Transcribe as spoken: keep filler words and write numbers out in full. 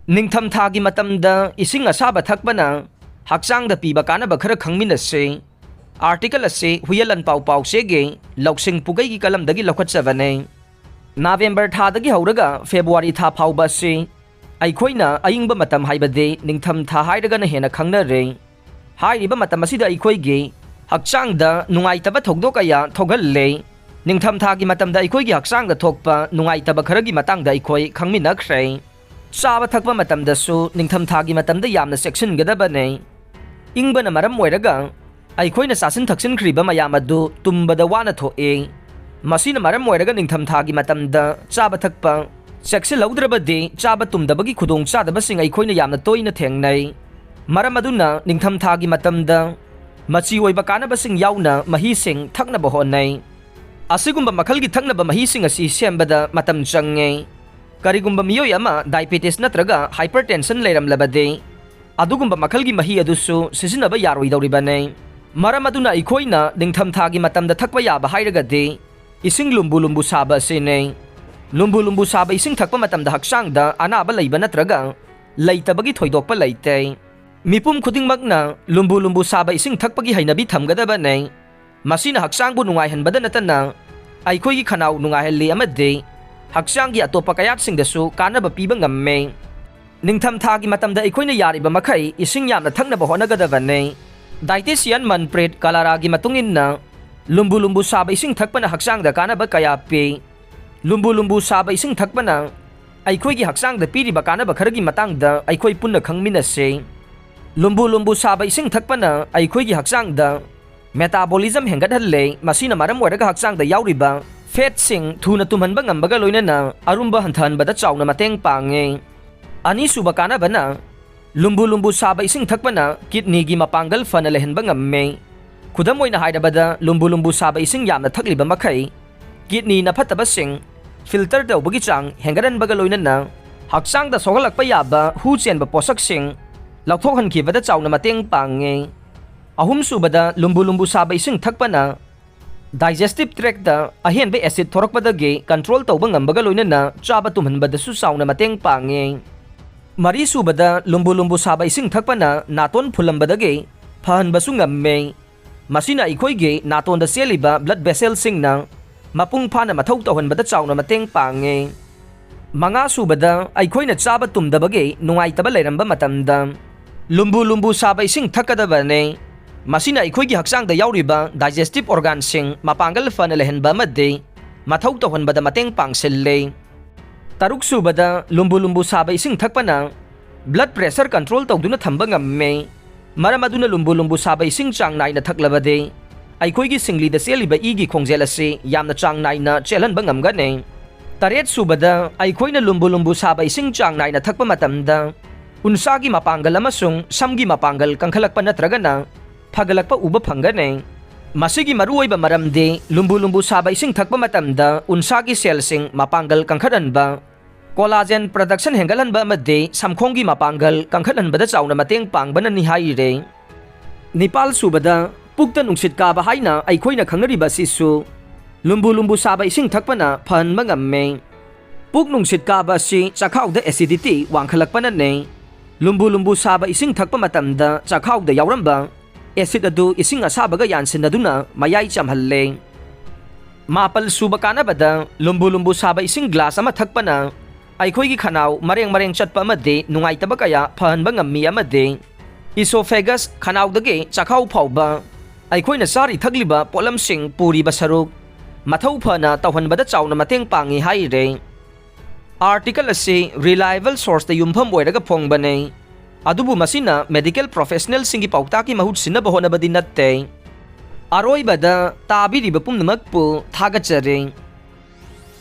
ꯅꯤꯡꯊꯝꯊꯥꯒꯤ ꯃꯇꯝꯗ ꯏꯁꯤꯡ ꯑꯁꯥꯕ ꯊꯛꯄꯅ ꯍꯛꯆꯥꯡꯗ ꯄꯤꯕ ꯀꯥꯟꯅꯕ ꯈꯔ ꯈꯪꯃꯤꯟꯅꯁꯤ꯫ ꯑꯥꯔꯇꯤꯀꯜ ꯑꯁꯤ ꯍꯨꯏꯌꯦꯟ ꯂꯥꯟꯄꯥꯎ ꯄꯥꯎꯆꯦꯒꯤ ꯂꯧꯁꯤꯡ ꯄꯨꯒꯩꯒꯤ ꯀꯂꯝꯗꯒꯤ ꯂꯧꯈꯠꯆꯕꯅꯤ꯫ ꯅꯕꯦꯝꯕꯔ ꯊꯥꯗꯒꯤ ꯍꯧꯔꯒ ꯐꯦꯕ꯭ꯔꯨꯋꯥꯔꯤ ꯊꯥ ꯐꯥꯎꯕ ꯑꯁꯤ ꯑꯩꯈꯣꯏꯅ ꯑꯏꯪꯕ ꯃꯇꯝ, ꯍꯥꯏꯕꯗꯤ ꯅꯤꯡꯊꯝꯊꯥ ꯍꯥꯏꯔꯒꯅ ꯍꯦꯟꯅ ꯈꯪꯅꯔꯦ꯫ ꯍꯥꯏꯔꯤꯕ ꯃꯇꯝ ꯑꯁꯤꯗ ꯑꯩꯈꯣꯏꯒꯤ ꯍꯛꯆꯥꯡꯗ ꯅꯨꯡꯉꯥꯏꯇꯕ ꯊꯧꯗꯣꯛ ꯀꯌꯥ ꯊꯣꯛꯍꯜꯂꯦ꯫ ꯅꯤꯡꯊꯝꯊꯥꯒꯤ ꯃꯇꯝꯗ ꯑꯩꯈꯣꯏꯒꯤ ꯍꯛꯆꯥꯡꯗ ꯊꯣꯛꯄ ꯅꯨꯡꯉꯥꯏꯇꯕ ꯈꯔꯒꯤ ꯃꯇꯥꯡꯗ ꯑꯩꯈꯣꯏ ꯈꯪꯃꯤꯟꯅꯈ꯭ꯔꯦ꯫ ꯆꯥꯕ ꯊꯛꯄ ꯃꯇꯝꯗꯁꯨ ꯅꯤꯡꯊꯝꯊꯥꯒꯤ ꯃꯇꯝꯗ ꯌꯥꯝꯅ ꯆꯦꯛꯁꯤꯟꯒꯗꯕꯅꯤ꯫ ꯏꯪꯕꯅ ꯃꯔꯝ ꯑꯣꯏꯔꯒ ꯑꯩꯈꯣꯏꯅ ꯆꯥꯁꯤꯟ ꯊꯛꯆꯤꯟꯈ꯭ꯔꯤꯕ ꯃꯌꯥꯝ ꯑꯗꯨ ꯇꯨꯝꯕꯗ ꯋꯥꯅ ꯊꯣꯛꯏ꯫ ꯃꯁꯤꯅ ꯃꯔꯝ ꯑꯣꯏꯔꯒ ꯅꯤꯡꯊꯝꯊꯥꯒꯤ ꯃꯇꯝꯗ ꯆꯥꯕ ꯊꯛꯄ ꯆꯦꯛꯁꯤꯜꯍꯧꯗ꯭ꯔꯕꯗꯤ ꯆꯥꯕ ꯇꯨꯝꯗꯕꯒꯤ ꯈꯨꯗꯣꯡꯆꯥꯗꯕꯁꯤꯡ ꯑꯩꯈꯣꯏꯅ ꯌꯥꯝꯅ ꯇꯣꯏꯅ ꯊꯦꯡꯅꯩ꯫ ꯃꯔꯝ ꯑꯗꯨꯅ ꯅꯤꯡꯊꯝꯊꯥꯒꯤ ꯃꯇꯝꯗ ꯃꯆꯤ ꯑꯣꯏꯕ ꯀꯥꯟꯅꯕꯁꯤꯡ ꯌꯥꯎꯅ ꯃꯍꯤꯁꯤꯡ ꯊꯛꯅꯕ ꯍꯣꯠꯅꯩ꯫ ꯑꯁꯤꯒꯨꯝꯕ ꯃꯈꯜꯒꯤ ꯊꯛꯅꯕ ꯃꯍꯤꯁꯤꯡ ꯑꯁꯤ ꯁꯦꯝꯕꯗ ꯃꯇꯝ ꯆꯪꯉꯦ꯫ ꯀꯔꯤꯒꯨꯝꯕ ꯃꯤꯑꯣꯏ ꯑꯃ ꯗꯥꯏꯕꯦꯇꯤꯁ ꯅꯠꯇ꯭ꯔꯒ ꯍꯥꯏꯄꯔꯇꯦꯟꯁꯟ ꯂꯩꯔꯝꯂꯕꯗꯤ, ꯑꯗꯨꯒꯨꯝꯕ ꯃꯈꯜꯒꯤ ꯃꯍꯤ ꯑꯗꯨꯁꯨ ꯁꯤꯖꯤꯟꯅꯕ ꯌꯥꯔꯣꯏꯗꯧꯔꯤꯕꯅꯤ꯫ ꯃꯔꯝ ꯑꯗꯨꯅ ꯑꯩꯈꯣꯏꯅ ꯅꯤꯡꯊꯝꯊꯥꯒꯤ ꯃꯇꯝꯗ ꯊꯛꯄ ꯌꯥꯕ ꯍꯥꯏꯔꯒꯗꯤ ꯏꯁꯤꯡ ꯂꯨꯝꯕꯨ ꯂꯨꯝꯕꯨ ꯁꯥꯕ ꯑꯁꯤꯅꯤ꯫ ꯂꯨꯝꯕꯨ ꯂꯨꯝꯕꯨ ꯁꯥꯕ ꯏꯁꯤꯡ ꯊꯛꯄ ꯃꯇꯝꯗ ꯍꯛꯆꯥꯡꯗ ꯑꯅꯥꯕ ꯂꯩꯕ ꯅꯠꯇ꯭ꯔꯒ ꯂꯩꯇꯕꯒꯤ ꯊꯣꯏꯗꯣꯛꯄ ꯂꯩꯇꯦ꯫ ꯃꯤꯄꯨꯝ ꯈꯨꯗꯤꯡꯃꯛꯅ ꯂꯨꯝꯕꯨ ꯂꯨꯝꯕꯨ ꯁꯥꯕ ꯏꯁꯤꯡ ꯊꯛꯄꯒꯤ ꯍꯩꯅꯕꯤ ꯊꯝꯒꯗꯕꯅꯤ꯫ ꯃꯁꯤꯅ ꯍꯛꯆꯥꯡꯕꯨ ꯅꯨꯡꯉꯥꯏꯍꯟꯕꯗ ꯅꯠꯇꯅ ꯑꯩꯈꯣꯏꯒꯤ ꯈꯅꯥꯎ ꯅꯨꯡꯉꯥꯏꯍꯜꯂꯤ ꯑꯃꯗꯤ ꯍꯛꯆꯥꯡꯒꯤ ꯑꯇꯣꯞꯄ ꯀꯌꯥꯠꯁꯤꯡꯗꯁꯨ ꯀꯥꯟꯅꯕ ꯄꯤꯕ ꯉꯝꯃꯤ꯫ ꯅꯤꯡꯊꯝꯊꯥꯒꯤ ꯃꯇꯝꯗ ꯑꯩꯈꯣꯏꯅ ꯌꯥꯔꯤꯕ ꯃꯈꯩ ꯏꯁꯤꯡ ꯌꯥꯝꯅ ꯊꯛꯅꯕ ꯍꯣꯠꯅꯒꯗꯕꯅꯤ꯫ ꯗꯥꯏꯇꯤꯁꯤꯌꯟ ꯃꯟꯄ꯭ꯔꯤꯠ ꯀꯂꯥꯔꯥꯒꯤ ꯃꯇꯨꯡ ꯏꯟꯅ, ꯂꯨꯝꯕꯨ ꯂꯨꯝꯕꯨ ꯁꯥꯕ ꯏꯁꯤꯡ ꯊꯛꯄꯅ ꯍꯛꯆꯥꯡꯗ ꯀꯥꯟꯅꯕ ꯀꯌꯥ ꯄꯤ꯫ ꯂꯨꯝꯕꯨ ꯂꯨꯝꯕꯨ ꯁꯥꯕ ꯏꯁꯤꯡ ꯊꯛꯄꯅ ꯑꯩꯈꯣꯏꯒꯤ ꯍꯛꯆꯥꯡꯗ ꯄꯤꯔꯤꯕ ꯀꯥꯟꯅꯕ ꯈꯔꯒꯤ ꯃꯇꯥꯡꯗ ꯑꯩꯈꯣꯏ ꯄꯨꯟꯅ ꯈꯪꯃꯤꯟꯅꯁꯤ꯫ ꯂꯨꯝꯕꯨ ꯂꯨꯝꯕꯨ ꯁꯥꯕ ꯏꯁꯤꯡ ꯊꯛꯄꯅ ꯑꯩꯈꯣꯏꯒꯤ ꯍꯛꯆꯥꯡꯗ ꯃꯦꯇꯥꯕꯣꯂꯤꯖꯝ ꯍꯦꯟꯒꯠꯍꯜꯂꯦ꯫ ꯃꯁꯤꯅ ꯃꯔꯝ ꯑꯣꯏꯔꯒ ꯍꯛꯆꯥꯡꯗ ꯌꯥꯎꯔꯤꯕ ꯐꯦꯠꯁꯤꯡ ꯊꯨꯅ ꯇꯨꯝꯍꯟꯕ ꯉꯝꯕꯒ ꯂꯣꯏꯅꯅ ꯑꯔꯨꯝꯕ ꯍꯟꯊꯍꯟꯕꯗ ꯆꯥꯎꯅ ꯃꯇꯦꯡ ꯄꯥꯡꯉꯤ꯫ ꯑꯅꯤꯁꯨꯕ ꯀꯥꯟꯅꯕꯅ, ꯂꯨꯝꯕꯨ ꯂꯨꯝꯕꯨ ꯁꯥꯕ ꯏꯁꯤꯡ ꯊꯛꯄꯅ ꯀꯤꯗꯅꯤꯒꯤ ꯃꯄꯥꯡꯒꯜ ꯐꯅ ꯂꯩꯍꯟꯕ ꯉꯝꯃꯤ꯫ ꯈꯨꯗꯝ ꯑꯣꯏꯅ ꯍꯥꯏꯔꯕꯗ, ꯂꯨꯝꯕꯨ ꯂꯨꯝꯕꯨ ꯁꯥꯕ ꯏꯁꯤꯡ ꯌꯥꯝꯅ ꯊꯛꯂꯤꯕ ꯃꯈꯩ ꯀꯤꯗꯅꯤꯅ ꯐꯠꯇꯕꯁꯤꯡ ꯐꯤꯜꯇꯔ ꯇꯧꯕꯒꯤ ꯆꯥꯡ ꯍꯦꯟꯒꯠꯍꯟꯕꯒ ꯂꯣꯏꯅꯅ ꯍꯛꯆꯥꯡꯗ ꯁꯣꯛꯍꯜꯂꯛꯄ ꯌꯥꯕ ꯍꯨ ꯆꯦꯟꯕ ꯄꯣꯠꯁꯛꯁꯤꯡ ꯂꯧꯊꯣꯛꯍꯟꯈꯤꯕꯗ ꯆꯥꯎꯅ ꯃꯇꯦꯡ ꯄꯥꯡꯉꯤ꯫ ꯑꯍꯨꯝꯁꯨꯕꯗ, ꯂꯨꯝꯕꯨ ꯂꯨꯝꯕꯨ ꯁꯥꯕ ꯏꯁꯤꯡ ꯊꯛꯄꯅ ꯗꯥꯏꯖꯦꯁꯇꯤꯚ ꯇ꯭ꯔꯦꯛꯇ ꯑꯍꯦꯟꯕ ꯑꯦꯁꯤꯗ ꯊꯣꯔꯛꯄꯗꯒꯤ ꯀꯟꯇ꯭ꯔꯣꯜ ꯇꯧꯕ ꯉꯝꯕꯒ ꯂꯣꯏꯅꯅ ꯆꯥꯕ ꯇꯨꯝꯍꯟꯕꯗꯁꯨ ꯆꯥꯎꯅ ꯃꯇꯦꯡ ꯄꯥꯡꯉꯤ꯫ ꯃꯔꯤꯁꯨꯕꯗ, ꯂꯨꯝꯕꯨ ꯂꯨꯝꯕꯨ ꯁꯥꯕ ꯏꯁꯤꯡ ꯊꯛꯄꯅ ꯅꯥꯇꯣꯟ ꯐꯨꯜꯂꯝꯕꯗꯒꯤ ꯐꯍꯟꯕꯁꯨ ꯉꯝꯃꯤ꯫ ꯃꯁꯤꯅ ꯑꯩꯈꯣꯏꯒꯤ ꯅꯥꯇꯣꯟꯗ ꯆꯦꯜꯂꯤꯕ blood vessel ꯁꯤꯡꯅ ꯃꯄꯨꯡ ꯐꯥꯅ ꯃꯊꯧ ꯇꯧꯍꯟꯕꯗ ꯆꯥꯎꯅ ꯃꯇꯦꯡ ꯄꯥꯡꯉꯤ꯫ ꯃꯉꯥꯁꯨꯕꯗ, ꯑꯩꯈꯣꯏꯅ ꯆꯥꯕ ꯇꯨꯝꯗꯕꯒꯤ ꯅꯨꯡꯉꯥꯏꯇꯕ ꯂꯩꯔꯝꯕ ꯃꯇꯝꯗ ꯂꯨꯝꯕꯨ ꯂꯨꯝꯕꯨ ꯁꯥꯕ ꯏꯁꯤꯡ ꯊꯛꯀꯗꯕꯅꯤ꯫ ꯃꯁꯤꯅ ꯑꯩꯈꯣꯏꯒꯤ ꯍꯛꯆꯥꯡꯗ ꯌꯥꯎꯔꯤꯕ digestive organ ꯁꯤꯡ ꯃꯄꯥꯡꯒꯜ ꯐꯅ ꯂꯩꯍꯟꯕ ꯑꯃꯗꯤ ꯃꯊꯧ ꯇꯧꯍꯟꯕꯗ ꯃꯇꯦꯡ ꯄꯥꯡꯁꯤꯜꯂꯤ꯫ ꯇꯔꯨꯛꯁꯨꯕꯗ, ꯂꯨꯝꯕꯨ ꯂꯨꯝꯕꯨ ꯁꯥꯕ ꯏꯁꯤꯡ ꯊꯛꯄꯅ blood pressure control ꯇꯧꯗꯨꯅ ꯊꯝꯕ ꯉꯝꯃꯤ꯫ ꯃꯔꯝ ꯑꯗꯨꯅ ꯂꯨꯝꯕꯨ ꯂꯨꯝꯕꯨ ꯁꯥꯕ ꯏꯁꯤꯡ ꯆꯥꯡ ꯅꯥꯏꯅ ꯊꯛꯂꯕꯗꯤ ꯑꯩꯈꯣꯏꯒꯤ ꯁꯤꯡꯂꯤꯗ ꯆꯦꯜꯂꯤꯕ ꯏꯒꯤ ꯈꯣꯡꯖꯦꯜ ꯑꯁꯤ ꯌꯥꯝꯅ ꯆꯥꯡ ꯅꯥꯏꯅ ꯆꯦꯜꯍꯟꯕ ꯉꯝꯒꯅꯤ꯫ ꯇꯔꯦꯠꯁꯨꯕꯗ, ꯑꯩꯈꯣꯏꯅ ꯂꯨꯝꯕꯨ ꯂꯨꯝꯕꯨ ꯁꯥꯕ ꯏꯁꯤꯡ ꯆꯥꯡ ꯅꯥꯏꯅ ꯊꯛꯄ ꯃꯇꯝꯗ ꯎꯟꯁꯥꯒꯤ ꯃꯄꯥꯡꯒꯜ ꯑꯃꯁꯨꯡ ꯁꯝꯒꯤ ꯃꯄꯥꯡꯒꯜ ꯀꯟꯈꯠꯂꯛꯄ ꯅꯠꯇ꯭ꯔꯒꯅ ꯐꯒꯠꯂꯛꯄ ꯎꯕ ꯐꯪꯒꯅꯤ꯫ ꯃꯁꯤꯒꯤ ꯃꯔꯨꯑꯣꯏꯕ ꯃꯔꯝꯗꯤ ꯂꯨꯝꯕꯨ ꯂꯨꯝꯕꯨ ꯁꯥꯕ ꯏꯁꯤꯡ ꯊꯛꯄ ꯃꯇꯝꯗ ꯎꯟꯁꯥꯒꯤ cell ꯁꯤꯡ ꯃꯄꯥꯡꯒꯜ ꯀꯟꯈꯠꯍꯟꯕ, collagen production ꯍꯦꯟꯒꯠꯍꯟꯕ ꯑꯃꯗꯤ ꯁꯝꯈꯣꯡꯒꯤ ꯃꯄꯥꯡꯒꯜ ꯀꯟꯈꯠꯍꯟꯕꯗ ꯆꯥꯎꯅ ꯃꯇꯦꯡ ꯄꯥꯡꯕꯅꯅꯤ ꯍꯥꯏꯔꯦ꯫ ꯅꯤꯄꯥꯜꯁꯨꯕꯗ, ꯄꯨꯛꯇ ꯅꯨꯡꯁꯤꯠ ꯀꯥꯕ ꯍꯥꯏꯅ ꯑꯩꯈꯣꯏꯅ ꯈꯪꯅꯔꯤꯕ ꯑꯁꯤꯁꯨ ꯂꯨꯝꯕꯨ ꯂꯨꯝꯕꯨ ꯁꯥꯕ ꯏꯁꯤꯡ ꯊꯛꯄꯅ ꯐꯍꯟꯕ ꯉꯝꯃꯤ꯫ ꯄꯨꯛ ꯅꯨꯡꯁꯤꯠ ꯀꯥꯕ ꯑꯁꯤ ꯆꯥꯈꯥꯎꯗ acidity ꯋꯥꯡꯈꯠꯂꯛꯄꯅꯅꯤ꯫ ꯂꯨꯝꯕꯨ ꯂꯨꯝꯕꯨ ꯁꯥꯕ ꯏꯁꯤꯡ ꯊꯛꯄ ꯃꯇꯝꯗ ꯆꯥꯈꯥꯎꯗ ꯌꯥꯎꯔꯝꯕ acid ꯑꯗꯨ ꯏꯁꯤꯡ ꯑꯁꯥꯕꯒ ꯌꯥꯟꯁꯤꯟꯅꯗꯨꯅ ꯃꯌꯥꯏ ꯆꯝꯍꯜꯂꯦ꯫ ꯃꯥꯄꯜ ꯁꯨꯕ ꯀꯥꯟꯅꯕꯗ, ꯂꯨꯝꯕꯨ ꯂꯨꯝꯕꯨ ꯁꯥꯕ ꯏꯁꯤꯡ glass ꯑꯃ ꯊꯛꯄꯅ ꯑꯩꯈꯣꯏꯒꯤ ꯈꯅꯥꯎ ꯃꯔꯦꯡ ꯃꯔꯦꯡ ꯆꯠꯄ ꯑꯃꯗꯤ ꯅꯨꯡꯉꯥꯏꯇꯕ ꯀꯌꯥ ꯐꯍꯟꯕ ꯉꯝꯃꯤ ꯑꯃꯗꯤ esophagus, ꯈꯅꯥꯎꯗꯒꯤ ꯆꯥꯈꯥꯎ ꯐꯥꯎꯕ ꯑꯩꯈꯣꯏꯅ ꯆꯥꯔꯤ ꯊꯛꯂꯤꯕ ꯄꯣꯠꯂꯝꯁꯤꯡ ꯄꯨꯔꯤꯕ ꯁꯔꯨꯛ ꯃꯊꯧ ꯐꯅ ꯇꯧꯍꯟꯕꯗ ꯆꯥꯎꯅ ꯃꯇꯦꯡ ꯄꯥꯡꯏ ꯍꯥꯏꯔꯦ꯫ Article ꯑꯁꯤ reliable source ꯇ ꯌꯨꯝꯐꯝ ꯑꯣꯏꯔꯒ ꯐꯣꯡꯕꯅꯤ, ꯑꯗꯨꯕꯨ ꯃꯁꯤꯅ medical professional ꯁꯤꯡꯒꯤ ꯄꯥꯎꯇꯥꯛꯀꯤ ꯃꯍꯨꯠ ꯁꯤꯟꯅꯕ ꯍꯣꯠꯅꯕꯗꯤ ꯅꯠꯇꯦ꯫ ꯑꯔꯣꯏꯕꯗ, ꯇꯥꯕꯤꯔꯤꯕ ꯄꯨꯝꯅꯃꯛꯄꯨ ꯊꯥꯒꯠꯆꯔꯤ꯫